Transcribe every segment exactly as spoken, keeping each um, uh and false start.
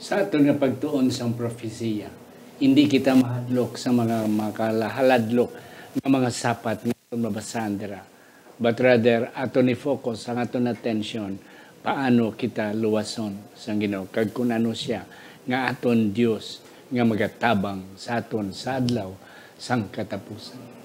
Sa aton nga pagtuon sang propesiya, hindi kita mahadlok sa mga makalahaladlok nga mga sapat nga aton mabasahan dira. But rather, aton i-focus ang aton atensyon paano kita luwason sang Ginoo kag kun ano siya nga aton Dios nga magatabang sa aton sa adlaw sang katapusan.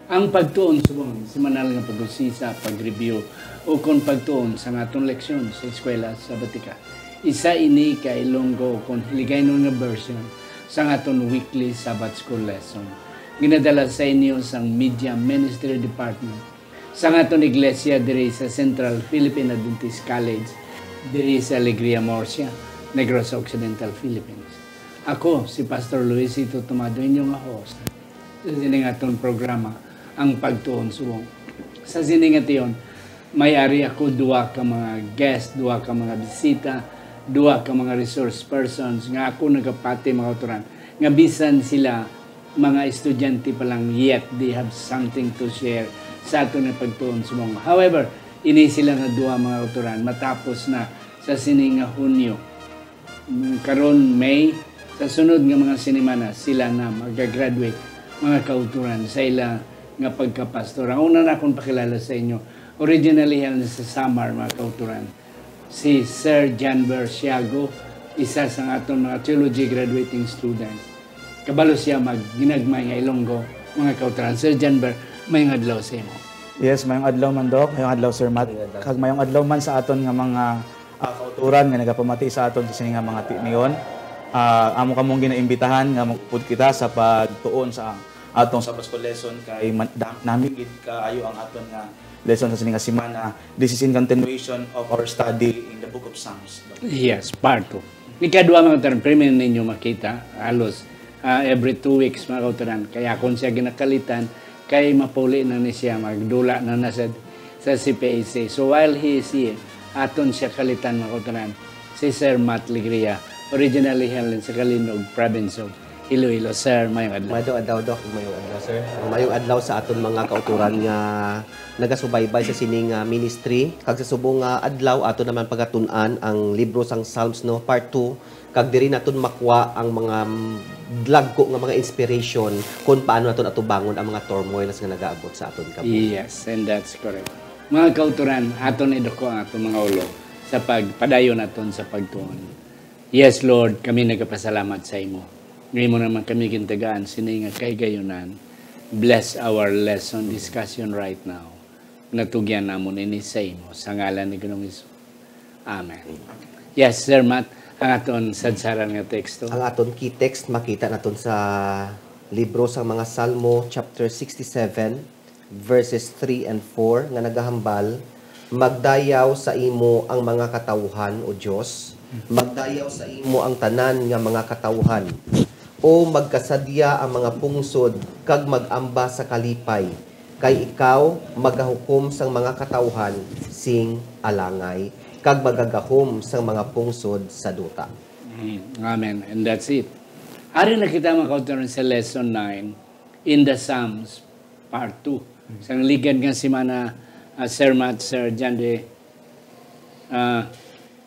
Ang pagtuon subong semanal nga pag-usisa, pag-review, o kon pagtuon sa aton leksyon sa eskwela sabatika. Isa ini ka Ilonggo o kon Hiligaynon nga version sa aton weekly Sabbath School lesson. Ginadala sa inyo sang Media Ministry Department sa aton iglesia diri sa Central Philippine Adventist College, diri sa Alegria, Murcia, Negros Occidental, Philippines. Ako si Pastor Luisito Tomado, inyo nga host sa sining aton programa, Ang Pagtuon Subong. Sa sining ation, may ari ako duha ka mga guest, duha ka mga bisita, duha ka mga resource persons nga ako nagapati, mga kauturan, nga bisan sila mga estudyante pa lang, yet they have something to share sa aton nga pagtuon subong. However, ini sila nga duha, mga kauturan, matapos na sa sini nga Hunyo, mm, karon May, sa sunod nga mga sinimana, sila na magagraduate, mga kauturan, sa ila nga pagkapastor. Ang una na akong pakilala sa inyo, originally held sa Samar, mga kauturan, si Sir Janver Siago, isa sa aton mga theology graduating students. Kabalo siya magginagmay nga Ilonggo, mga kauturan. Sir Janver, mayong adlaw sa imo. Yes, mayong adlaw man, Doc. Mayong adlaw, Sir Matt. Mayong adlaw. Kag mayong adlaw man sa aton nga mga, ah, kauturan nga nagapamati sa aton sa sini nga mga tion. Ah, amo kamong ginaimbitahan nga magpud kita sa pagtuon sa atong Sabbath School lesson kay man-, da-, nami gid kaayo ang aton nga lesson sa sini nga semana. This is in continuation of our study in the book of Psalms. Yes, part two. Ikadua, mga kauturan, pirmi ninyo makita, halos, ah, every two weeks, mga kauturan. Kaya akon siya ginakalitan, kay mapuli na ni siya, magdula na na sa, sa C P A C. So while he is here, aton siya kalitan, mga kauturan, si Sir Matt Ligria, originally held in sa Calinog, province of Iloilo. Sir, mayong adlaw. Mayong adlaw, Doc. Mayong adlaw, sir. Mayong adlaw sa aton mga kauturan nga nagasubaybay sa sining, ah, ministry, kag sa subong nga adlaw ato naman pagatun-an ang libro sang Psalms, no, part two, kag diri naton makwa ang mga, mm, dagko nga mga inspiration kung paano naton atubangon ang mga turmoils nga nagaabot sa aton kabuhi. Yes, and that's correct. Mga kauturan, aton iduko ang aton mga ulo sa pagpadayon naton sa pagtuon. Yes, Lord, kami nagapasalamat sa imo. Nga imo naman kami gintagaan sini nga kahigayunan. Bless our lesson discussion right now. Natugyan namon ini sa imo, sa ngalan ni Ginoong Hesus. Amen. Yes, Sir Matt, ang aton sadsaran nga teksto. Ang aton key text makita naton sa libro sang mga Salmo, chapter sixty-seven, verses three and four, nga nagahambal, "Magdayaw sa imo ang mga katawuhan, O Dios, magdayaw sa imo ang tanan nga mga katawuhan. O magkasadya ang mga pungsod, kag mag-amba sa kalipay, kay ikaw magahukom sang mga katawuhan sing alangay, kag magagahom sang mga pungsod sa duta." Mm, amen. And that's it. Ari na kita, mga kauturan, sa lesson nine in the Psalms, part two. Sang ligad nga semana, ah, Sir Matt, Sir John, ah,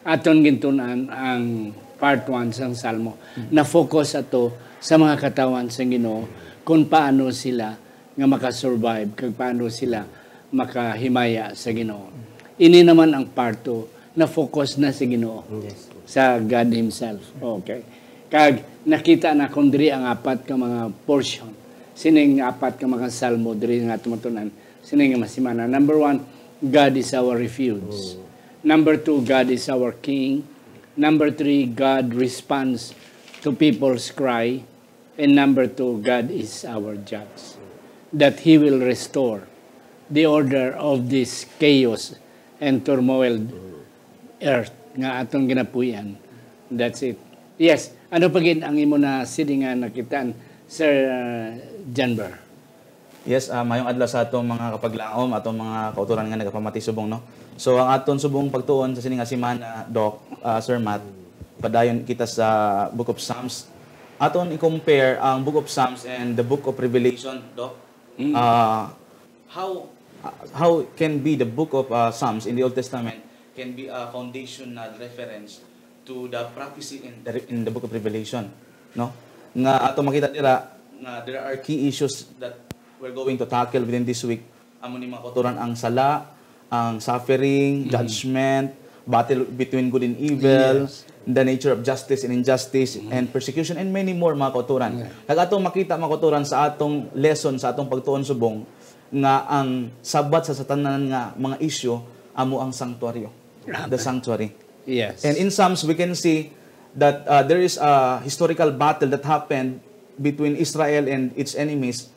aton gintun-an ang part one sang Salmo. Na-focus ato sa mga katawuhan sang Ginoo, kung paano sila nga maka-survive, kag paano sila makahimaya sa Ginoo. Ini naman ang part two, na-focus na sa Ginoo, Yes. sa God Himself. Okay. Kag nakita na kon diri ang apat ka mga portion. Sining apat ka mga salmo diri nga tumatunan, sining nga masimana. Number one, God is our refuge. Mm. Number two, God is our King. Number three, God responds to people's cry. And number two, God is our judge. That He will restore the order of this chaos and turmoiled earth nga aton ginapuy-an. That's it. Yes, ano pa gid ang imo na sini nga nakitaan, Sir, uh, Janber? Yes, ah, mayong adlaw sa atong mga kapaglaom, atong mga kautoran nga nagapamati subong, no? So, ang aton subong pagtuon sa sini nga semana, Doc, ah, Sir Matt, padayon kita sa Book of Psalms. Aton i-compare ang Book of Psalms and the Book of Revelation, Doc. Ah, how how can be the Book of, ah, Psalms in the Old Testament can be a foundational reference to the prophecy in the, in the Book of Revelation, no? Nga ato makita dira nga there are key issues that we're going to tackle within this week. Amo ni mga kautoran ang sala, ang suffering, judgment, battle between good and evil, Yes. the nature of justice and injustice, and persecution, and many more, mga kautoran. Yeah. Kag atong makita, mga kautoran, sa atong lesson, sa atong pagtuon subong, nga ang sabat sa, sa tanan nga mga issue amo ang sanctuaryo, the sanctuary. Yes. And in Psalms, we can see that, uh, there is a historical battle that happened between Israel and its enemies.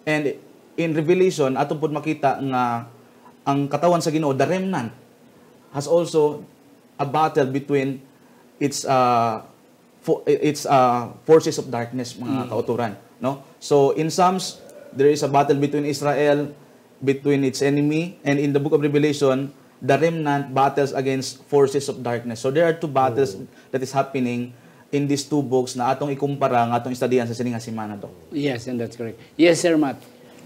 And in Revelation, aton pud makita nga ang katawan sa Ginoo, the remnant, has also a battle between its, uh, fo- its, uh, forces of darkness, mga kauturan, no? So in Psalms, there is a battle between Israel, between its enemy, and in the book of Revelation, the remnant battles against forces of darkness. So there are two battles that is happening in these two books na atong ikumpara nga atong istadihan sa sini nga semana, Doc. Yes, and that's correct. Yes, Sir Matt.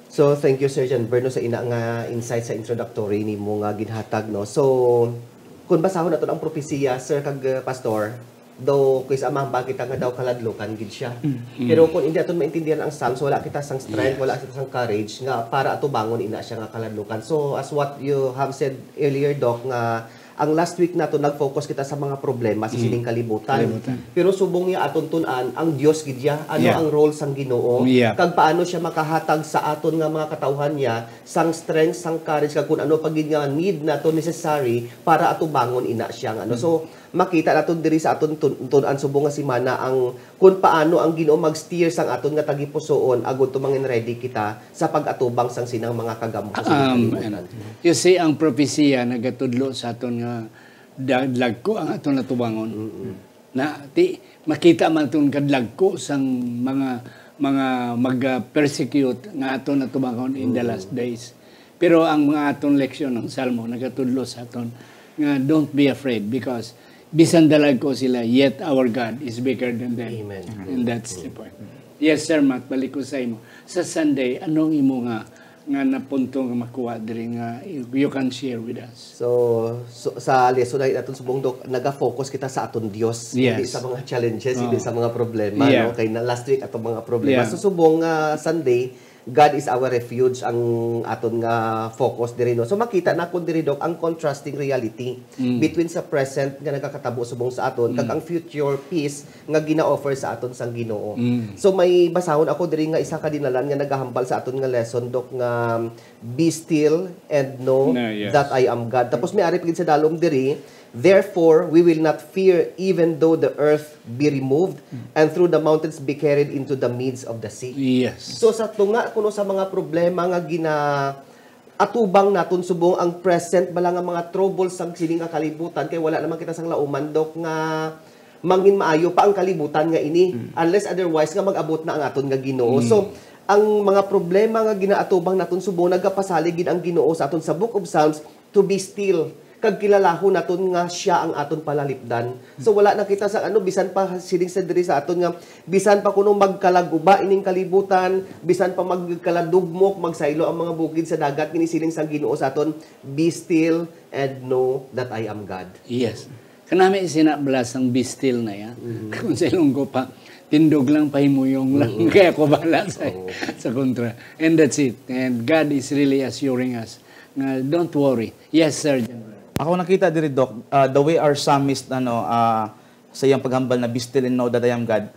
So, thank you, Sir John Berno, sa ina nga insight sa introductory nimo nga ginhatag, no? So, kung basahon naton ang propesiya, Sir kag, uh, Pastor, daw kuis amang ba kita nga daw kaladlukan gid siya. Pero kung hindi aton maintindihan ang Psalms, wala kita sang strength, Yes. wala kita sang courage nga para atubangon ina siya nga kaladlukan. So, as what you have said earlier, Doc, nga ang last week nato nag-focus kita sa mga problema sa sining kalibutan. Kalibutan. Pero subong niya aton tun-an ang Dios gid ya. Ano Yeah. ang role sang Ginoo? Yeah. Kag paano siya makahatag sa aton nga mga katawhan niya sang strength, sang courage, kag kun ano pa gid nga need nato necessary para atubangon ina siya nga, ano. So, makita naton diri sa aton tun- tun-an subong nga semana ang kun paano ang Ginoo mag-steer sang aton nga tagipusoon agud to mangin ready kita sa pag-atubang sang sinang mga kagamhasan sa Um, kalibutan. You see, ang propesiya nagatudlo sa aton nga da- dagko ang aton natubangon. Na ti makita man aton kadlagko sang mga mga mag-persecute nga aton natubangon in the last days. Pero ang mga aton leksyon, ang Salmo, nagatudlo sa aton nga don't be afraid, because bisan dalagko sila, yet our God is bigger than them. Amen. And that's the point. Yes, Sir Matt, balik ko sa imo. Sa Sunday, anong imo nga nga napunto nga makuha diri nga you, you can share with us? So, so sa lesson na naton subong, Doc, naga-focus kita sa aton Dios, Yes. Hindi sa mga challenges, Oo. Hindi sa mga problema, Yeah. No? Kay na last week ato mga problema. Yeah. So subong nga Sunday, God is our refuge ang aton nga focus diri, no. So makita naton diri, Doc, ang contrasting reality Mm. between sa present nga nagakatabo subong sa aton kag Mm. ang future peace nga gina-offer sa aton sang Ginoo. Mm. So may basahon ako diri nga isa ka dinalan nga nagahambal sa aton nga lesson, Doc, nga be still and know No, yes. that I am God. Tapos may ari pa gid sa dalom diri, "Therefore we will not fear even though the earth be removed and through the mountains be carried into the midst of the sea." Yes. So sa tunga kuno sa mga problema nga gina atubang naton subong ang present bala nga mga troubles sang sini nga kalibutan, kay wala naman kita sang lauman, Doc, nga mangin maayo pa ang kalibutan nga ini, unless otherwise nga mag-abot na ang aton nga Ginoo. So ang mga problema nga ginaatubang naton subong, nagapasalig gid ang Ginoo sa aton sa Book of Psalms to be still, kag kilalahon naton nga siya ang aton palalipdan. So wala na kita sa ano, bisan pa siling sa diri sa aton nga bisan pa kuno magkalaguba ining kalibutan, bisan pa magkaladugmok, magsaylo ang mga bukid sa dagat, ginisiling sang Ginoo sa aton, "Be still and know that I am God." Yes. Kanami sina bala sang be still na yan. Kung sa Ilonggo pa, tindog lang, pahimuyong lang. Kaya ko bala sa, sa kontra. And that's it. And God is really assuring us nga, "Don't worry." Yes, Sir General. Ako nakita diri, Doc, uh, the way our psalmist, ano, uh, sa iyang paghambal na "Be still and know that I am God."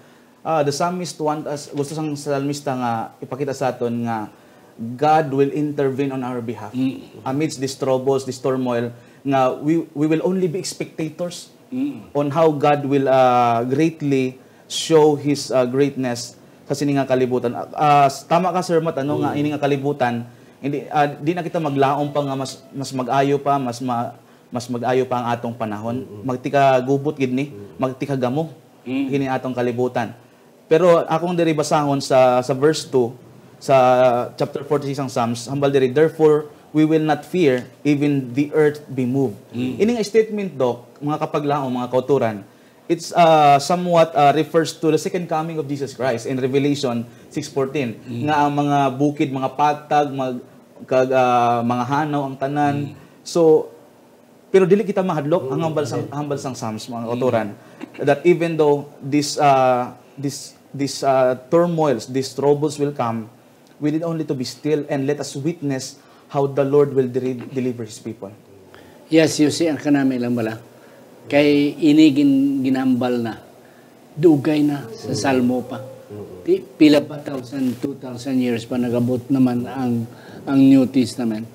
Uh, the psalmist want us, gusto sang salmista nga ipakita sa aton nga God will intervene on our behalf. Amidst these troubles, this turmoil, nga we, we will only be spectators on how God will, uh, greatly show His, uh, greatness sa sini nga kalibutan. Uh, uh, tama ka, Sir Matt, ano, nga ini nga kalibutan, Hindi, ah, di na kita maglaom pa nga mas, mas mag-ayo pa, mas ma-, mas mag-ayo pa ang atong panahon. Mm-mm. Magtikagubot gid ni, Mm. magtikagamo Mm. kini atong kalibutan. Pero akong diri basahon sa, sa verse two, sa chapter forty-six sang Psalms, hambal diri, "Therefore, we will not fear, even the earth be moved." Mm. Ini nga statement, Doc, mga kapaglaom, mga kauturan, it's, uh, somewhat, uh, refers to the second coming of Jesus Christ in Revelation six fourteen, Mm. nga ang mga bukid, mga patag, mag-, kag, uh, mga hanaw ang tanan. Mm. So, pero dili kita mahadlok, Mm. ang hambal sang, Okay. hambal sang Psalms, mga Mm. kauturan, that even though this, uh, this, this, uh, turmoils, these troubles will come, we need only to be still and let us witness how the Lord will deli-, deliver His people. Yes, you see, ang kanami lang bala. Kay ini gin-, ginambal na. Dugay na sa Mm. Salmo pa. Mm. Pi-, pila pa thousand, two thousand years pa nagabot naman ang, ang New Testament.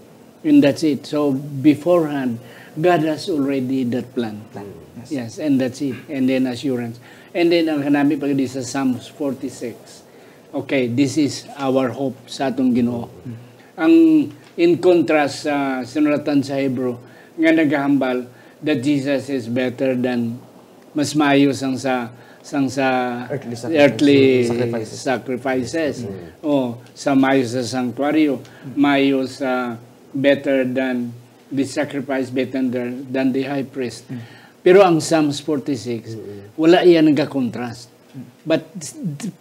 And that's it. So, beforehand, God has already that plan. Plan. Yes. Yes, and that's it. And then assurance. And then, ang kanami pa gid sa Psalms forty-six. Okay, this is our hope sa atong Ginoo. Ang in contrast sa sinulatan sa Hebrew nga nagahambal that Jesus is better than, mas maayo sang sa, sang sa Earthly sacrifices. earthly Sacrifices. sacrifices. Mm. O, sa maayo sa sanctuaryo, maayo sa better than the sacrifice, better than, than the high priest. Mm. Pero ang Psalms forty-six, Mm. wala iya nagakontrast. But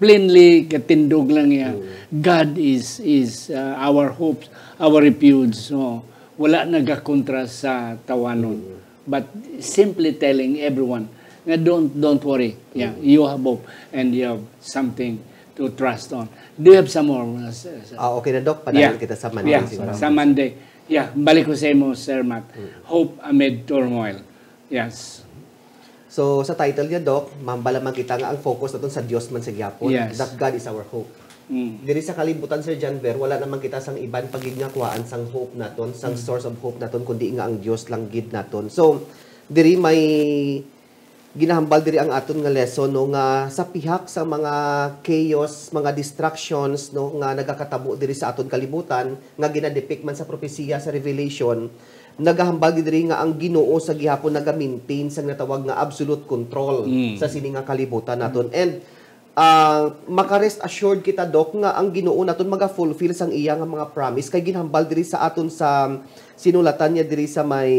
plainly, katindog lang niya, Mm. God is, is, uh, our hope, our refuge. So, wala nagakontra sa tawanon. Mm. But simply telling everyone nga don't, don't worry. Yeah, Mm. you have hope and you have something to trust on. Do you have some more, uh, s-, s-, Ah, okay na, Doc. Padayon Yeah. kita sa Monday Yeah, siguro. sa Monday. Yeah, balik ko sa imo, Sir Matt. Mm. Hope amid turmoil. Yes. So, sa title niya, Doc, mahambal man kita nga ang focus naton sa Dios man sa gihapon, Yes. that God is our hope. Mm. Diri sa kalibutan, Sir Janver, wala naman kita sang iban pa gid nga kuhaan sang hope naton, sang Mm. source of hope naton, kundi nga ang Dios lang gid naton. So, diri may ginahambal diri ang aton nga lesson, no, nga sa pihak sa mga chaos, mga distractions, no, nga nagakatabo diri sa aton kalibutan, nga ginadepict man sa propesiya sa Revelation, nagahambal gid diri nga ang Ginoo sa gihapon naga-maintain sang natawag nga absolute control Mm. sa sini nga kalibutan naton. And, ah, maka-rest assured kita, Doc, nga ang Ginoo naton maga-fulfill sang iya nga mga promise. Kay ginhambal diri sa aton sa sinulatan niya diri sa may,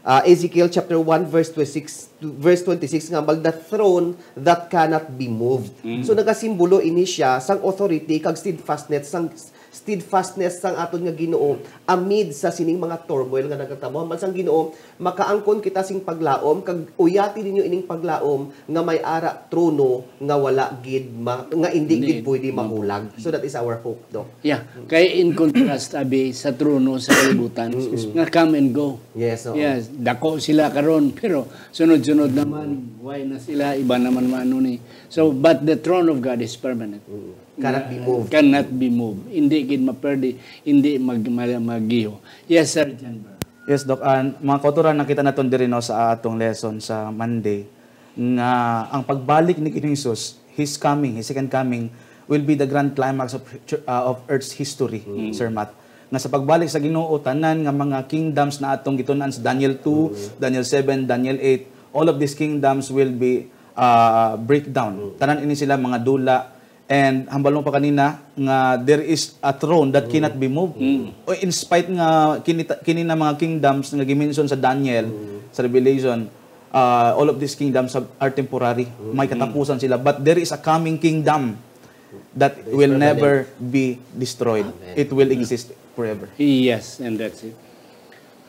ah, Ezekiel chapter one, verse twenty-six, verse twenty-six nga hambal, "The throne that cannot be moved." Mm. So, nagasimbolo ini siya sang authority kag steadfastness sang steadfastness sang aton nga Ginoo amid sa sining mga turmoil nga nagkatabo. Hambal sang Ginoo, makaangkon kita sing paglaom, kag uyati ninyo ining paglaom nga may ara trono nga wala gid ma-, nga indi Hindi. gid pwede mahulag. So that is our hope, Doc. Yeah, kay in contrast, abi, sa trono sa kalibutan, Mm-mm. nga come and go. Yes, oo. Yes, dako sila karon, pero sunod-sunod naman, why na sila, iba naman maano ni. So, but the throne of God is permanent. Mm. Cannot be moved. Cannot be moved. Hindi gid maperdi, hindi mag-, ma-, magiho. Yes, Sir John Bar. Yes, Doc. And mga kauturan, nakita naton diri, no, sa atong lesson sa Monday nga ang pagbalik ni Ginoong Jesus, His coming, His second coming, will be the grand climax of, uh, of earth's history, Mm. Sir Matt. Nga sa pagbalik sa Ginoo, tanan nga mga kingdoms na atong gitun-an sa Daniel two, Mm. Daniel seven, Daniel eight, all of these kingdoms will be, uh, breakdown. Mm. Tanan ini sila mga dula. And hambal mo pa kanina nga there is a throne that Mm. cannot be moved. Mm. O, in spite nga kini, kini na mga kingdoms nga gimension sa Daniel, Mm. sa Revelation, uh, all of these kingdoms have, are temporary. Mm. May katapusan sila. But there is a coming kingdom that It is will permanent. never be destroyed. Amen. It will Mm. exist forever. Yes, and that's it.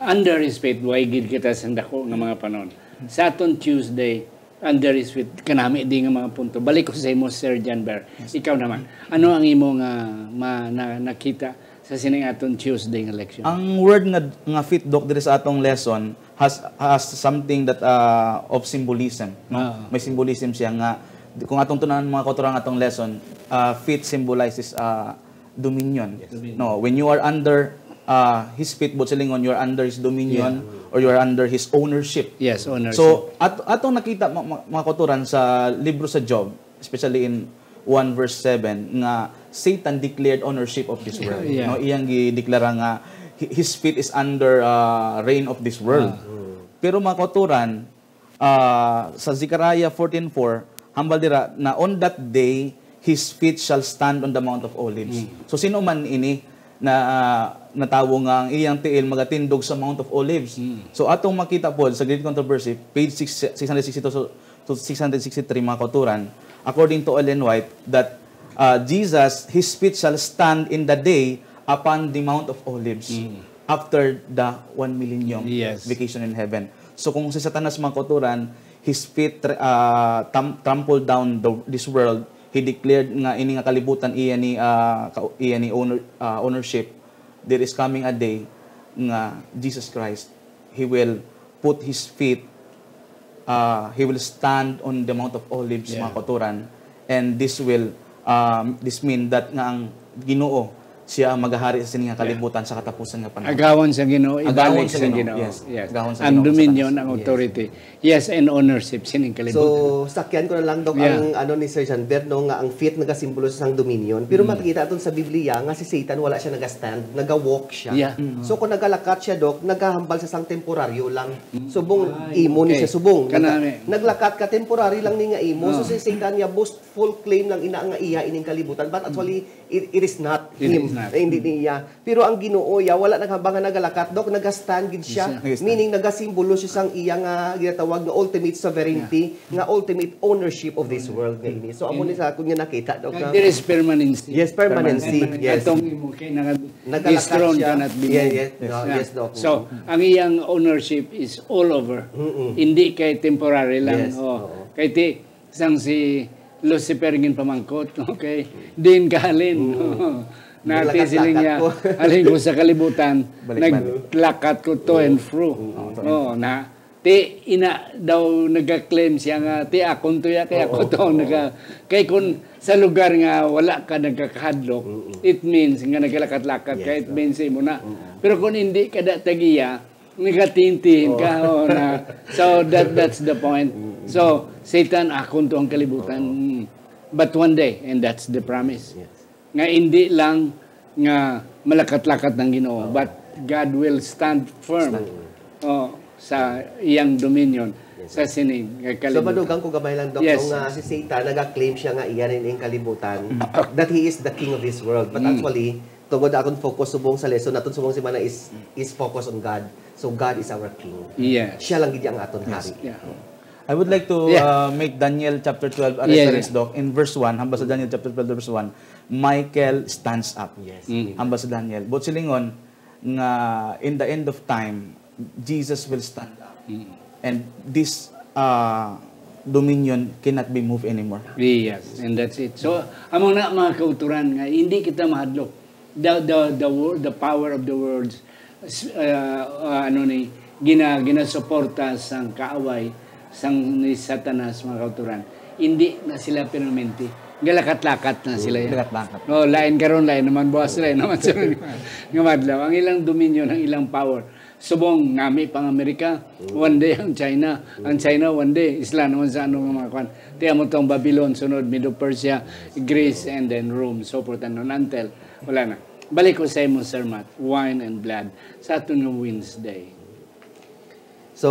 Under His faith, way gid kita sa dako nga mga panahon. Sa aton Tuesday, under His faith, kanami di nga mga punto. Balik ko sa imo, Sir John Ber. Yes. Ikaw naman, ano ang imo nga ma-, na-, nakita sa sining aton Tuesday nga leksyon? Ang word nga, nga faith, Doc, diri sa atong lesson has, has something that, uh, of symbolism, no? Ah. May symbolism siya nga, kung atong tunan mga kauturan atong lesson, uh, faith symbolizes, uh, dominion. Yes. Dominion. No, when you are under, uh, his feet, buot silingon, you are under his dominion Yeah. or you are under his ownership. Yes, ownership. So, at-, atong nakita, ma-, ma-, mga kauturan, sa libro sa Job, especially in one verse seven, nga Satan declared ownership of this world. Yeah. No, iyang gideklara nga hi- his feet is under uh, reign of this world. Ah. Pero, mga kauturan, ah, sa Zechariah fourteen four, hambal dira na, "On that day his feet shall stand on the Mount of Olives." So, sino man ini na ah, natawo nga ang iyang tiil magatindog sa Mount of Olives? So, atong makita po sa Great Controversy, page six, six hundred sixty-two to, to six hundred sixty-three, mga kauturan, according to Ellen White, that uh, Jesus, his feet shall stand in the day upon the Mount of Olives after the one millennium Yes. vacation in heaven. So, kung si Satanas, mga kauturan, his feet tr- uh, tam- trampled down the, this world, he declared nga ini nga kalibutan iya ni uh, ka- iya ni owner uh, ownership. There is coming a day nga Jesus Christ, he will put his feet, uh, he will stand on the Mount of Olives, Yeah. mga kauturan, and this will um, this mean that nga ang Ginoo siya ang magahari sa sini nga kalibutan sa katapusan nga panahon. Agawon sa Ginoo, Agawon ibalik sa sa Ginoo, Ginoo. Yes. Yes. Agawon sa Ang Ginoo, dominion, sa ang authority. Yes, and ownership sining kalibutan. So, sakyan ko na lang, Doc, Yeah. ang ano ni Sir Janbert, no, nga ang feet nagasimbolo sa sang dominion. Pero makikita aton sa Biblia nga si Satan wala siya nagastand, nagawalk siya. Yeah. So, kung nagalakat siya, Doc, nagahambal sa sang temporaryo lang. Subong, imo ni okay. siya, subong. Kanami. Nagla- naglakat ka, temporary lang ni nga imo. So, Oh. si Satan niya, boastful claim lang ina nga iya ining kalibutan. But actually, it, it is not It him. is not. Eh, hindi niya. Pero ang Ginoo, ya, wala naghambal nga nagalakat, Doc, nagastand gid siya. Siya. Nagastand. Meaning, nagasimbolo siya sang iya nga ginatawag nga ultimate sovereignty, nga ultimate ownership of this world nga ini. So, amo ni sa akon nga nakita, Doc, Kag na there is permanency. Yes, permanency. Permanency. Yes. Atong imo kay nang Nagalakat throne siya. cannot be Yeah, moved. yeah. No, Yeah. yes, Doc. So, ang iyang ownership is all over. Mm-mm. Hindi kay temporary lang. Yes, Oh. oo. Kay ti sang si Lucifer ngin pamangkot, okay? Din ka halin. Na ti Naglakat-lakat siling niya, ko. halin ko sa kalibutan, Balik-balik. naglakat ko to and fro. Oh, na ti ina daw nagka-claim siya nga ti akon to ya, kay ako to ang naga kay kun sa lugar nga wala ka nagkakahadlok, it means nga nagkalakat-lakat ka, Yes, it means imo na. Pero kung hindi ka da tagiya, nagatintin ka, oh, na. So that that's the point. So Satan, akon to ang kalibutan. Mm. But one day, and that's the promise. Yes. Nga hindi lang nga malakat-lakat ng Ginoo, but God will stand firm, oh, sa iyang dominion sa sining nga So, kalibutan. madugang ko gamay lang, Doc, Yes. no, nga si Satan naga-claim siya nga iya ning kalibutan, that he is the king of this world. But actually, tungod akong focus subong sa lesson naton subong semana is is focus on God. So, God is our king. Yes. Siya lang gid ang aton hari. Yeah. I would like to Yeah. uh, make Daniel chapter twelve a Yeah, reference, yeah. Doc. In verse one, hambal sa Daniel chapter twelve, verse one, "Michael stands up." Yes. Mm. Hambal sa Daniel. But silingon nga in the end of time, Jesus will stand up. Mm. And this uh, dominion cannot be moved anymore. Yes, and that's it. So, amo na, mga kauturan, nga hindi kita mahadlok. The the the word, the power of the words, s- uh, uh, ano ni gina ginasuporta sang kaaway sang ni Satanas, mga kauturan. Hindi na sila permanente. Galakat-lakat na sila yan. Galakat-lakat. Oh, lain karon, lain naman buwas, lain naman sa nga madlaw. Ang ilang dominion, ang ilang power. Subong nami pang Amerika, one day ang China. Ang China, one day. Isla naman sa ano nga mga kwan. Tiyan mo tong Babylon, sunod Medo-Persia, Greece, and then Rome. So forth and on until, wala na. Balik ko sa imo, Sir Matt. Wine and blood. Sa aton nga Wednesday. So,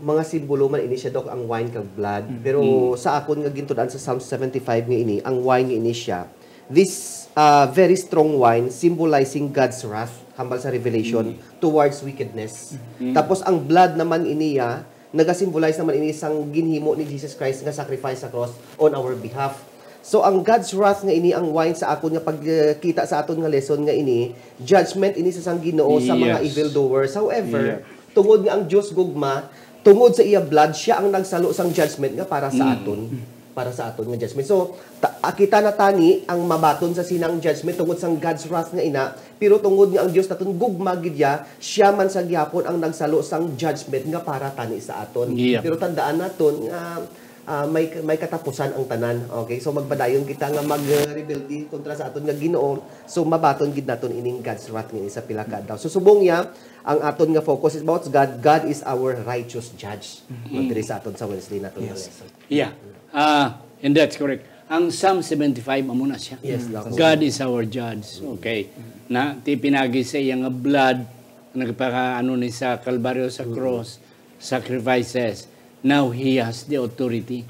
mga simbolo man ini siya, Doc, ang wine kag blood. Pero sa akon nga gintunan sa Psalm seventy-five nga ini, ang wine nga ini siya, this uh, very strong wine symbolizing God's wrath, hambal sa Revelation, towards wickedness. Tapos ang blood naman ini ya, nagasimbolize naman ini sang ginhimo ni Jesus Christ nga sacrifice sa cross on our behalf. So ang God's wrath nga ini ang wine sa akon nga pagkita sa aton nga lesson nga ini, judgment ini sa sang Ginoo sa mga Yes. evildoers. However, tungod nga ang Dios gugma, tungod sa iya blood, siya ang nagsalo sang judgment nga para sa aton, para sa aton nga judgment. So, ta- ah, kita na tani ang mabaton sa sinang judgment tungod sang God's wrath nga ina, pero tungod nga ang Dios naton gugma gid ya, siya man sa gihapon ang nagsalo sang judgment nga para tani sa aton. Yep. Pero tandaan naton nga ah, may may katapusan ang tanan. Okay? So magpadayon kita nga magrebelde kontra sa aton nga Ginoo. So mabaton gid naton ining God's wrath nga ini sa pila ka adlaw. So subong ya, ang aton nga focus is about God. God is our righteous judge. Diri sa aton sa Wednesday naton nga lesson. Yeah. Uh, and that's correct. Ang Psalm seventy-five, amo na siya. Yes, Doc. God is our judge. Okay. Na, ti pinagi sa iya nga blood, nagpakaano ni sa Kalbaryo, sa cross, sacrifices. Now He has the authority.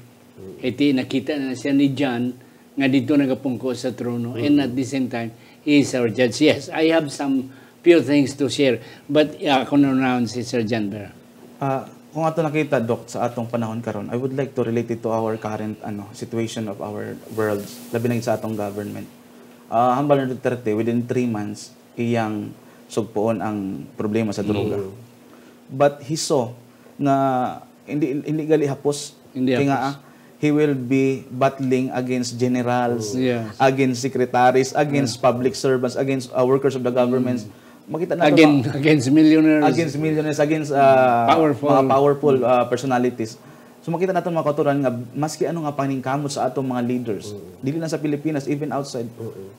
Iti nakita na siya ni John nga dito nagapungko sa trono. And at the same time, He is our judge. Yes, I have some few things to share. But uh, ako na naon si Sir John Ber. Ah, kung ato nakita, Doc, sa atong panahon karon, I would like to relate it to our current, ano, situation of our world, labi na gid sa atong government. Ah, hambal ni Duterte, within three months, iyang sugpuon ang problema sa droga. But he saw nga hindi, hindi gali hapos. Hindi Kaya nga, hapos. Ah, he will be battling against generals, Yes. against secretaries, against public servants, against uh, workers of the government. Makita nato Again, nga- against millionaires. Against millionaires, against uh, Powerful. Mga powerful uh, personalities. So makita nato, mga kauturan, nga maski ano nga paningkamot sa atong mga leaders, dili lang sa Pilipinas, even outside,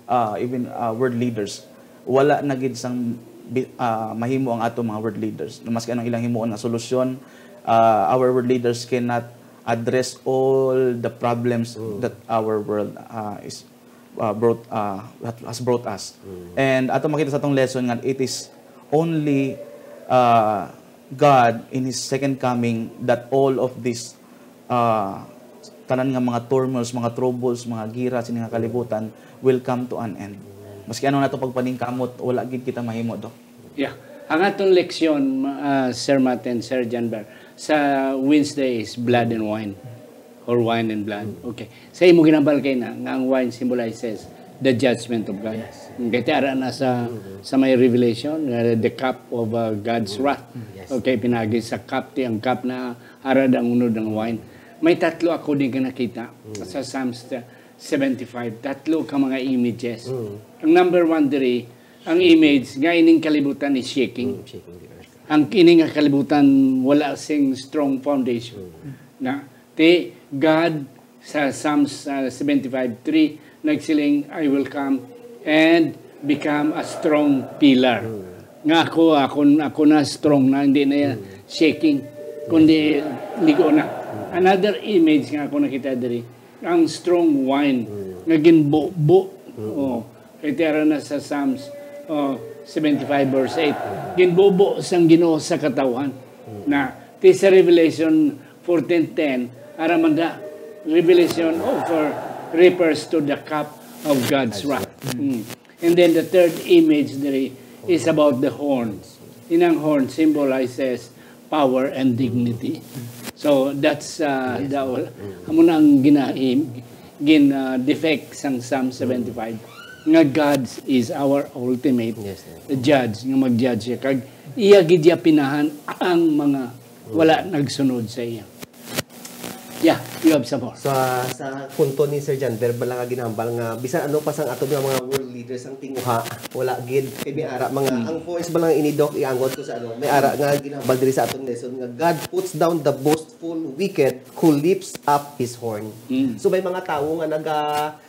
uh, even uh, world leaders, wala na gid sang bi- uh, mahimo ang atong mga world leaders. Maski anong ilang himuon nga solusyon, uh, our world leaders cannot address all the problems that our world uh, is uh, brought uh, that has brought us. And ato makita sa atong lesson nga it is only uh, God in His second coming that all of this uh, tanan nga mga turmoils, mga troubles, mga gira sini nga kalibutan will come to an end. Maski ano nato pagpaningkamot, wala gid kita mahimo, Doc. Yeah. Ang atong leksyon, ma- ah, Sir Maten, Sir Janber, sa Wednesday is blood and wine or wine and blood. Okay. Sa imo ginambal kay na nga ang wine symbolizes the judgment of God. Kaya ara na sa sa may Revelation, uh, the cup of uh, God's wrath. Okay, pinagi sa cup ti ang cup na ara ang unod ang wine. May tatlo ako din ka nakita sa Psalms seventy-five. Tatlo ka mga images. Ang number one diri, ang image nga ining kalibutan is shaking. Shaking the earth. Ang kini nga kalibutan wala sing strong foundation. Na ti God sa Psalms uh, seventy-five three nagsiling, "I will come and become a strong pillar." Nga ako, ako, ako na strong na, hindi na yan shaking, kundi ligo na. Another image nga ako nakita diri, ang strong wine nga ginbubo. Oh, kay tiara na sa Psalms oh, seventy-five verse eight. Ginbubo sang Ginoo sa katawhan. Na ti sa Revelation fourteen ten, ara man da, Revelation oh, for, refers to the cup of God's wrath. Mm. And then the third image diri is about the horns. Inang horn symbolizes power and dignity. So that's uh, the amo na ang gina gin uh, defect sang Psalm seventy-five nga God is our ultimate Yes, sir. judge, nga mag-judge siya kag iya gid iya pinahan ang mga wala nagsunod sa iya. Yeah, you have some more. Sa sa punto ni Sir Janber, bala nga ginambal nga bisan ano pa sang ato nga mga world leaders ang tinguha, wala gid kay may ara mga ang voice bala nga ini, Doc, iangot ko sa ano, may ara nga ginambal diri sa atong lesson nga God puts down the boastful wicked who lifts up his horn. So may mga tawo nga naga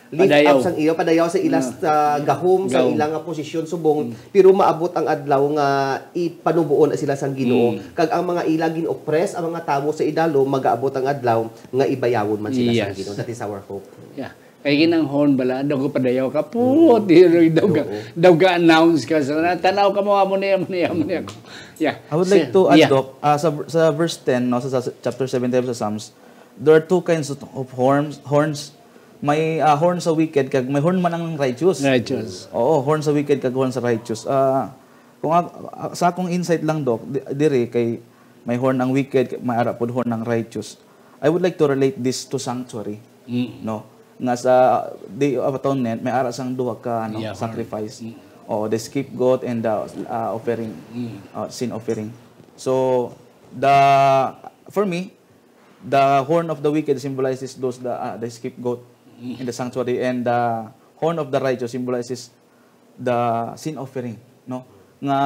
lift Padayaw. Up sang iyo, padayaw sa ila sa gahom sa Gahom. Ila nga posisyon subong, pero maabot ang adlaw nga ipanuboon na sila sang Ginoo. Kag ang mga ila gin-oppress, ang mga tawo sa idalom, magaabot ang adlaw nga ibayawon man sila sang Yes. Ginoo. That is our hope. Yeah. Kay ginang horn bala, daw ko padayaw ka, po, daw ka, daw ka announce ka sa tanaw ka mo, amo niya, amo niya, amo niya. Yeah. I would like Sir, to add, yeah. Doc, uh, sa, sa verse ten, no, sa, sa chapter seventy-five sa Psalms, there are two kinds of horns. horns. May uh, horn sa wicked, kag may horn man ang righteous. Righteous. Oo, horn sa wicked, kag horn sa righteous. Uh, kung ak- ak- sa akong insight lang, Doc, di- diri kay may horn ang wicked, may ara pod horn ang righteous. I would like to relate this to sanctuary. No? Nga sa Day of Atonement, may ara sang duha ka ano, Yeah, sacrifice. Oo, the scapegoat and the uh, offering, uh, sin offering. So, the for me, the horn of the wicked symbolizes those the uh, the scapegoat in the sanctuary, and the horn of the righteous symbolizes the sin offering, no? Nga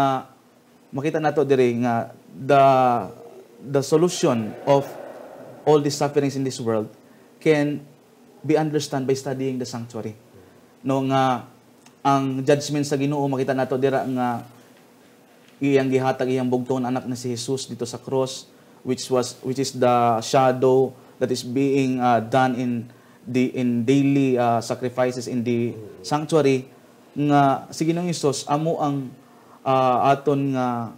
makita nato diri nga the the solution of all these sufferings in this world can be understood by studying the sanctuary. No, nga ang judgment sa Ginoo, makita nato dira nga iyang gihatag iyang bugtong anak na si Jesus dito sa cross, which was which is the shadow that is being uh, done in the, in daily, ah, sacrifices in the sanctuary, nga si Ginoong Hesus amo ang, ah, aton nga,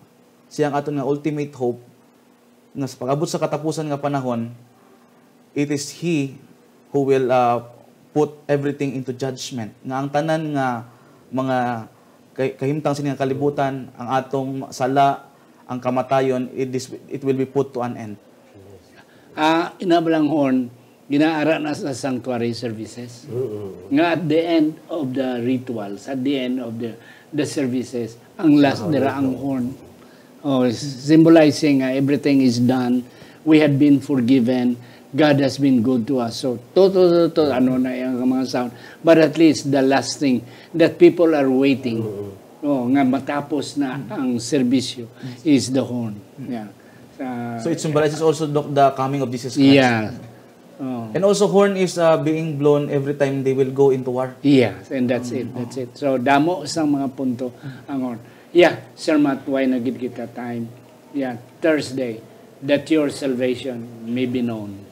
siya ang aton nga ultimate hope, nga sa pag-abot sa katapusan nga panahon, it is He who will, ah, put everything into judgment. Nga ang tanan nga mga kay-, kahimtang sini nga kalibutan, ang atong sala, ang kamatayon, it is, it will be put to an end. Ah, ina ba lang horn, ginaara na sa sanctuary services. Nga at the end of the rituals, at the end of the the services, ang last dira ang horn. Oh, symbolizing nga everything is done. We had been forgiven. God has been good to us. So, to, to, to, to, ano na yung mga sound. But at least the last thing that people are waiting, oh, nga matapos na ang serbisyo is the horn. Yeah. Sa- So it symbolizes also, Doc, the coming of Jesus Christ. Yeah. Oh. And also, horn is, uh, being blown every time they will go into war. Yes, and that's it. That's it. So, damo sang mga punto ang horn. Yeah, Sir Matt, why na gid kita time? Yeah, Thursday, that your salvation may be known.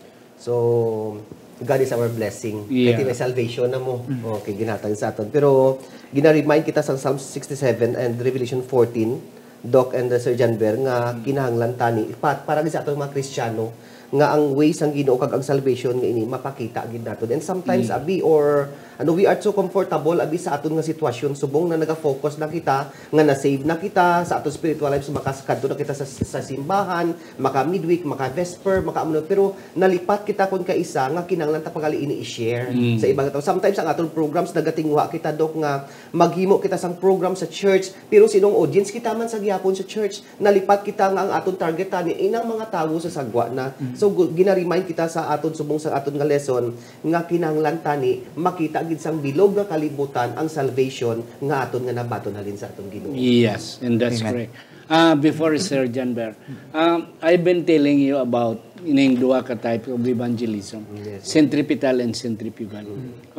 So, God is our blessing. Yeah. Kaya may salvation na mo. Okay, ginhatag sa aton. Pero, gina-remind kita sa Psalm sixty-seven and Revelation fourteen, Doc and uh, Sir Janber, nga kinahanglan tani, pa, para gid sa aton mga Kristiyano, nga ang way sang Ginoo kag ang salvation nga ini mapakita gid naton. And sometimes, abi, or ano, we are so comfortable, abi, sa aton nga sitwasyon, subong na naga-focus na kita, nga na-save na kita sa aton spiritual life, so makaskadto na kita sa, sa simbahan, maka midweek, maka vesper, maka ano, pero nalipat kita kon kaisa nga kinahanglan ta pa gali ini i-share sa ibang tao. Sometimes ang aton programs nagatinguha kita, Doc, nga maghimo kita sang program sa church, pero sinong audience kita man sa gihapon sa church? Nalipat kita nga ang aton target tani inang mga tawo sa sagwa na. So gu- gina-remind kita sa aton subong sa aton nga lesson nga kinahanglan tani makita gid sang bilog nga kalibutan ang salvation nga aton nga nabaton halin sa aton Ginoo. Yes, and that's Amen. correct. Ah, before Sir Janber, um, I've been telling you about ining duha ka types of evangelism, Yes. centripetal and centrifugal.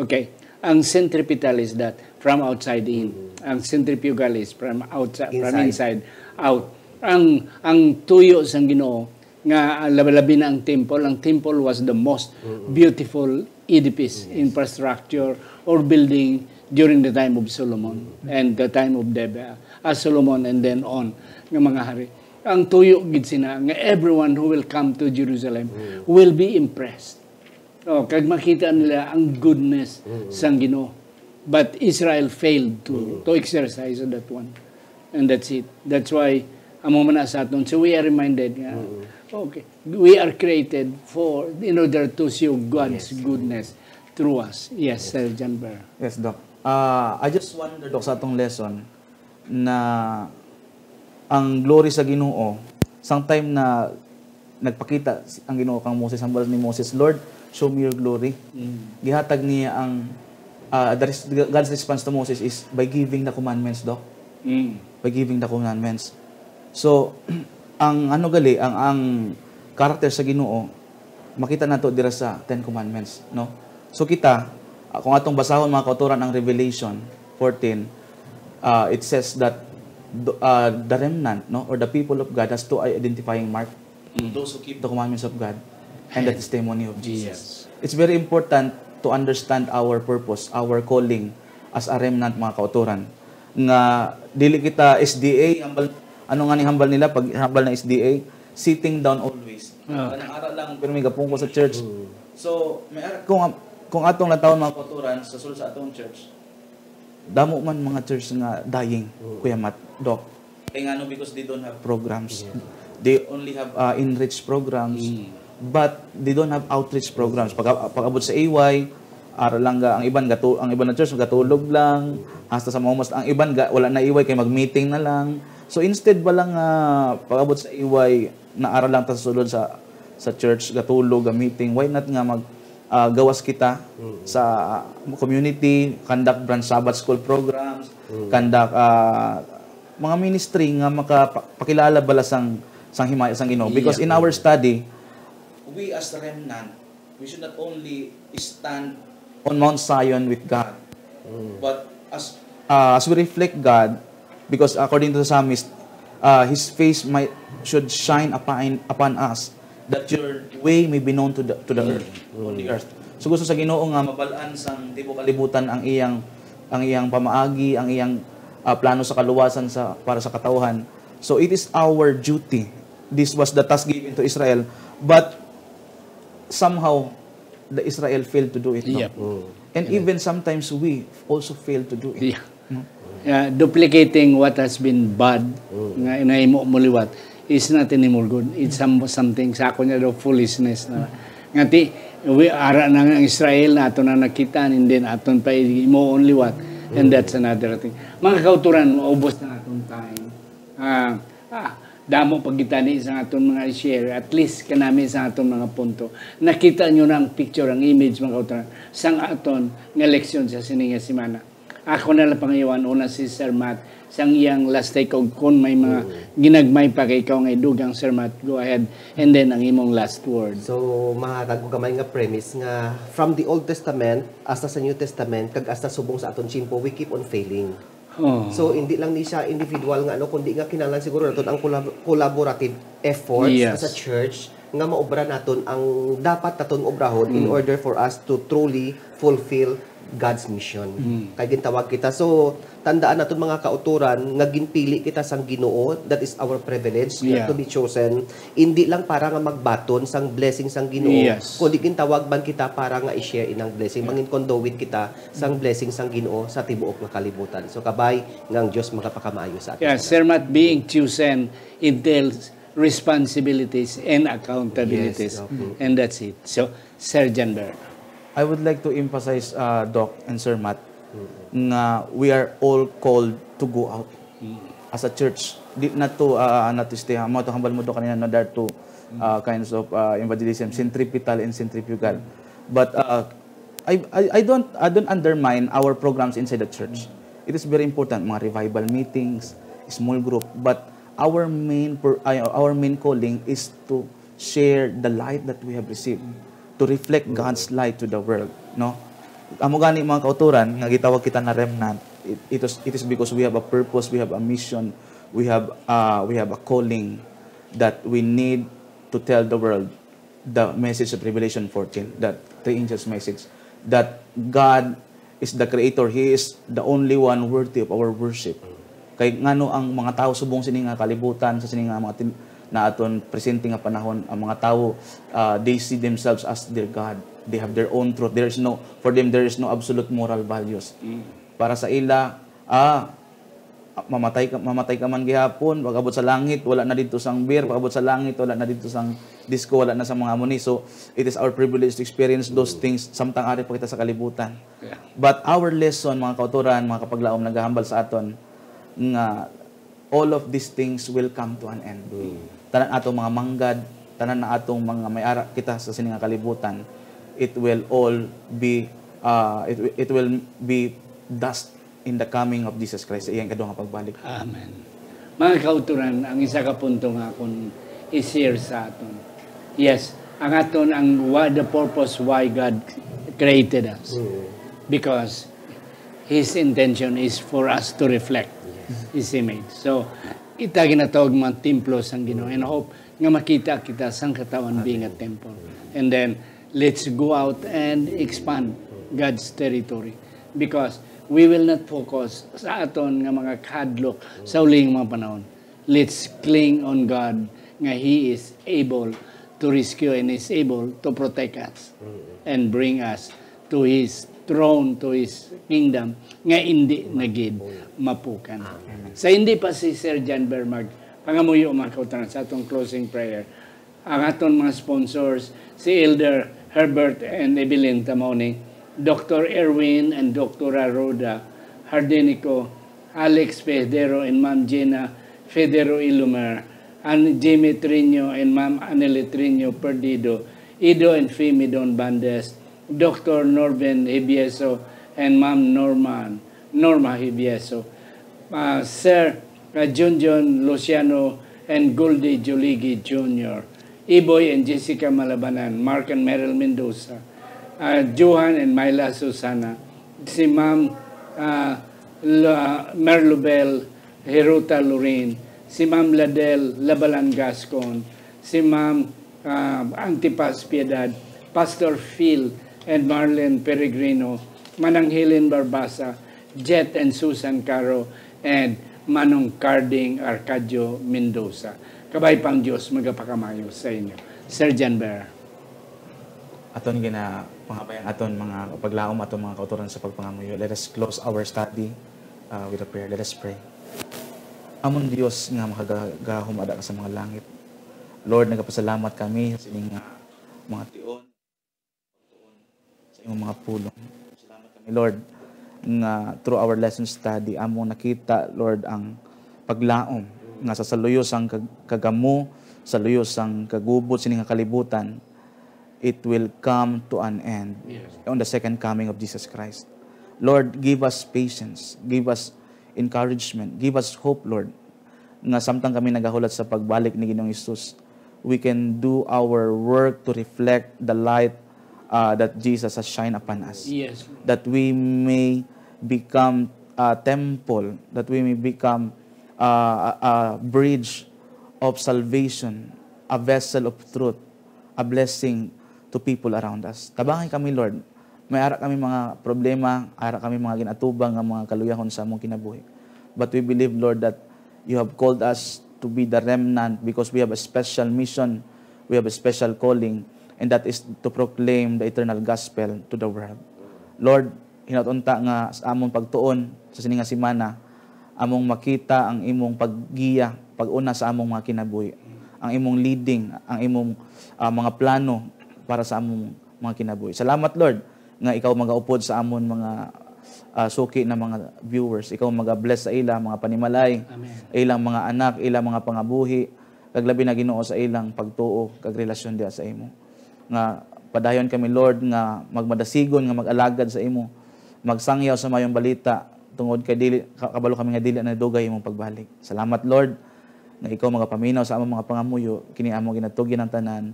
Okay, ang centripetal is that from outside in. Ang centrifugal is from outside, from Inside. Inside out. Ang ang tuyo sang Ginoo nga, ah, labi-labi na ang temple. Ang temple was the most beautiful edifice, infrastructure, or building during the time of Solomon and the time of David, ah, Solomon and then on nga mga hari. Ang tuyo gid sina nga everyone who will come to Jerusalem will be impressed. Oh, kag makita nila ang goodness sang Ginoo. But Israel failed to to exercise on that one. And that's it. That's why amo man na sa aton. So we are reminded nga, okay, we are created for, in order to show God's goodness through us. Yes, Sir Janber. Yes, Doc. Ah, I just wonder, Doc, sa atong lesson na ang glory sa Ginoo, sang time na nagpakita si- ang Ginoo kang Moses, hambal ni Moses, "Lord, show me your glory." Gihatag niya ang, ah, the res- God's response to Moses is by giving the commandments, Doc. Mm. By giving the commandments. So, ang ano gali, ang ang character sa Ginoo, makita nato dira sa Ten Commandments, no? So kita, ah, kung atong basahon, mga kautoran, ang Revelation fourteen, ah, it says that the, ah, the remnant, no, or the people of God has two identifying mark. Those who keep the commandments of God and the testimony of Jesus. Yes. It's very important to understand our purpose, our calling as a remnant, mga kautoran. Nga dili kita S D A, hambal, ano nga ni hambal nila pag hambal na S D A, sitting down always. Ah. Kanang ara lang, pero may gapungko sa church. So, may ara, kung, kung atong lantawon, mga kautoran, sa sulod sa atong church, damo man mga church nga dying, Kuya Matt, Doc. Kay ngano? Because they don't have programs. They only have, uh, enrich programs, but they don't have outreach programs. Pag, pag-abot sa A Y, ara lang ga, ang iban gatu, ang iban na church gatulog lang, hasta sa mga mas, ang iban ga, wala na A Y kay mag-meeting na lang. So instead ba lang, ah, pag-abot sa A Y, naara lang ta sa sulod sa sa church, gatulog, ga-meeting, why not nga mag, ah, gawas kita sa community, conduct branch Sabbath school programs, conduct, ah, mga ministry nga makapakilala bala sang sang himaya sang Ginoo. Because in our study, we as remnant, we should not only stand on Mount Zion with God, but as, uh, as we reflect God, because according to the psalmist, uh, His face might should shine upon upon us, that your way may be known to the to the earth, on the earth. So, gusto sa Ginoo nga mabal-an sang tibuok kalibutan ang iyang, ang iyang pamaagi, ang iyang, ah, plano sa kaluwasan sa, para sa katawhan. So, it is our duty. This was the task given to Israel. But somehow, the Israel failed to do it, no? Yep. Mm. And even sometimes we also fail to do it. Yeah. No? Yeah, duplicating what has been bad, mm, nga nahimo mo liwat is not anymore good. It's some, something sa ako niya daw foolishness na. Nga ti, we, ara na nga ang Israel na ato na nakita, and then aton pa himuon liwat. And, mm, that's another thing. Mga kauturan, maubos na atong time. Ah, ah, damo pa kita ni sa aton mga i-share, at least kanami sa aton mga punto. Nakita nyo na ang picture, ang image, mga kauturan, sang aton nga leksyon sa sini nga semana. Ako na lang pangayawan, una si Sir Matt, sang iyang last take, og kung may mga, mm, ginagmay pa kay ikaw nga idugang, Sir Matt, go ahead. And then, ang imong last word. So, mahatag ko gamay nga premise nga from the Old Testament, hasta sa New Testament, kag hasta subong sa aton tiyempo, we keep on failing. Oh. So, hindi lang ni siya individual nga ano, kundi nga kinahanglan siguro naton ang collab-, collaborative efforts, yes, as a church nga maobra naton ang dapat naton obrahon in, mm, order for us to truly fulfill God's mission. Mm. Kay gintawag kita. So, tandaan naton, mga kauturan, nga ginpili kita sang Ginoo. That is our privilege, yeah, to be chosen. Hindi lang para nga magbaton sang blessing sang Ginoo, yes, kundi gintawag man kita para nga i-share inang blessing. Yeah. Mangin conduit kita sang blessing sang Ginoo sa tibuok nga kalibutan. So, kabay nga ang Dios magapakamaayo sa aton. Yeah, Sir Matt, being chosen entails responsibilities and accountabilities. Yes, okay. And that's it. So, Sir Janber. I would like to emphasize, uh, Doc and Sir Matt, mm, nga we are all called to go out, mm, as a church. Di na to, uh, na to stay. Mo to hambal mo to kanina, no, there are two, uh, kinds of, uh, evangelism, centripetal and centrifugal. But, uh, I, I, I don't, I don't undermine our programs inside the church. It is very important, mga revival meetings, small group, but our main pur-, ay, our main calling is to share the light that we have received, to reflect God's light to the world, no? Amo gani, mga kauturan, nga gitawag kita nga remnant, it, it is, it is because we have a purpose, we have a mission, we have, uh, we have a calling that we need to tell the world the message of Revelation fourteen, that three angels' message, that God is the creator, He is the only one worthy of our worship. Kay ngano ang mga tawo subong sini nga kalibutan, sa sini nga mga tin-, na aton presente nga panahon, ang mga tawo, ah, they see themselves as their God. They have their own truth. There is no, for them, there is no absolute moral values. Mm. Para sa ila, ah, mamatay ka, mamatay ka man gihapon, pag-abot sa langit, wala na didto sang beer, pag-abot sa langit, wala na didto sang disco, wala na sa mga amo ni. So, it is our privilege to experience those things samtang ari pa kita sa kalibutan. Yeah. But our lesson, mga kauturan, mga kapaglaom, nagahambal sa aton nga all of these things will come to an end. Mm. Tanan atong mga manggad, tanan na atong mga may ara kita sa sini nga kalibutan, it will all be, uh, it, it will be dust in the coming of Jesus Christ, sa iyang ikaduha nga pagbalik. Amen. Mga kauturan, ang isa ka punto nga akon i-share sa aton. Yes, ang aton, ang wha-, the purpose why God created us. Mm. Because His intention is for us to reflect, yes, His image. So, kita ginatawag mga templo sang Ginoo. And hope nga makita kita sang katawan being a temple. And then, let's go out and expand God's territory. Because we will not focus sa aton nga mga kahadlok sa uling mga panahon. Let's cling on God nga He is able to rescue and is able to protect us and bring us to His throne, to His kingdom, nga indi na gid mapukan. Amen. Sa hindi pa si Sir John Bermag, pangamuyo, mga kauturan, sa atong closing prayer. Ang aton mga sponsors, si Elder Herbert and Evelyn Tamaoni, Doctor Erwin and Doktora Rhoda Hardenico, Alex Federo and Ma'am Gina Federo Ilumer, and Jimmy Trino and Ma'am Anele Trino Perdido, Ido and Femi Don Bandes, Doctor Norvin Hibieso and Ma'am Norman, Norma Hibieso, uh, Sir, uh, Junjun Luciano and Goldie Juligi Junior, Iboy and Jessica Malabanan, Mark and Meryl Mendoza, uh, Johan and Myla Susana, si Ma'am, uh, La-, Merlubel Hirota Lorin, si Ma'am Ladel Labalan Gascon, si Ma'am, ah, Antipas Piedad, Pastor Phil and Marlene Peregrino, Manang Helen Barbasa, Jet and Susan Caro, and Manong Carding Arcadio Mendoza. Kabay pang Dios magapakamayo sa inyo. Sir Janber. Aton gina pangabayan aton mga paglaom, aton mga kautoran sa pagpangamuyo. Let us close our study uh, with a prayer. Let us pray. Amon Dios nga makagagahom ada ka sa mga langit. Lord, nagapasalamat kami sa sining nga mga tion sa imong mga pulong. Salamat kami, Lord, nga through our lesson study, among nakita, Lord, ang paglaom nga sa saluyo sang kag- kagamo, saluyo sang kagubot sini nga kalibutan, it will come to an end Yes. on the second coming of Jesus Christ. Lord, give us patience, give us encouragement, give us hope, Lord, nga samtang kami nagahulat sa pagbalik ni Ginoong Hesus, we can do our work to reflect the light uh, that Jesus has shined upon us. Yes. That we may become a temple, that we may become uh, a, a bridge of salvation, a vessel of truth, a blessing to people around us. Tabangi kami, Lord. May ara kami mga problema, ara kami mga ginatubang nga mga kaluyahon sa among kinabuhi. But we believe, Lord, that you have called us to be the remnant because we have a special mission, we have a special calling, and that is to proclaim the eternal gospel to the world. Lord, hinaut-unta nga sa among pagtuon sa sini nga semana, among makita ang imong paggiya, pag-una sa among mga kinabuhi, ang imong leading, ang imong ah, mga plano para sa among mga kinabuhi. Salamat, Lord, nga ikaw magaupod sa amon mga ah, suki na mga viewers. Ikaw magabless sa ila mga panimalay, Amen. ilang mga anak, ilang mga pangabuhi, kag labi na, Ginoo, sa ilang pagtuo kag relasyon diha sa imo. Nga padayon kami, Lord, nga magmadasigon, nga mag-alagad sa imo, magsangyaw sa mayong balita, tungod kay dili ka- kabalo kami nga dili na dugay imong pagbalik. Salamat, Lord, nga ikaw magapaminaw sa among mga pangamuyo. Kini among ginatugyan ang tanan.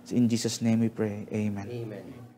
In Jesus' name we pray. Amen. Amen.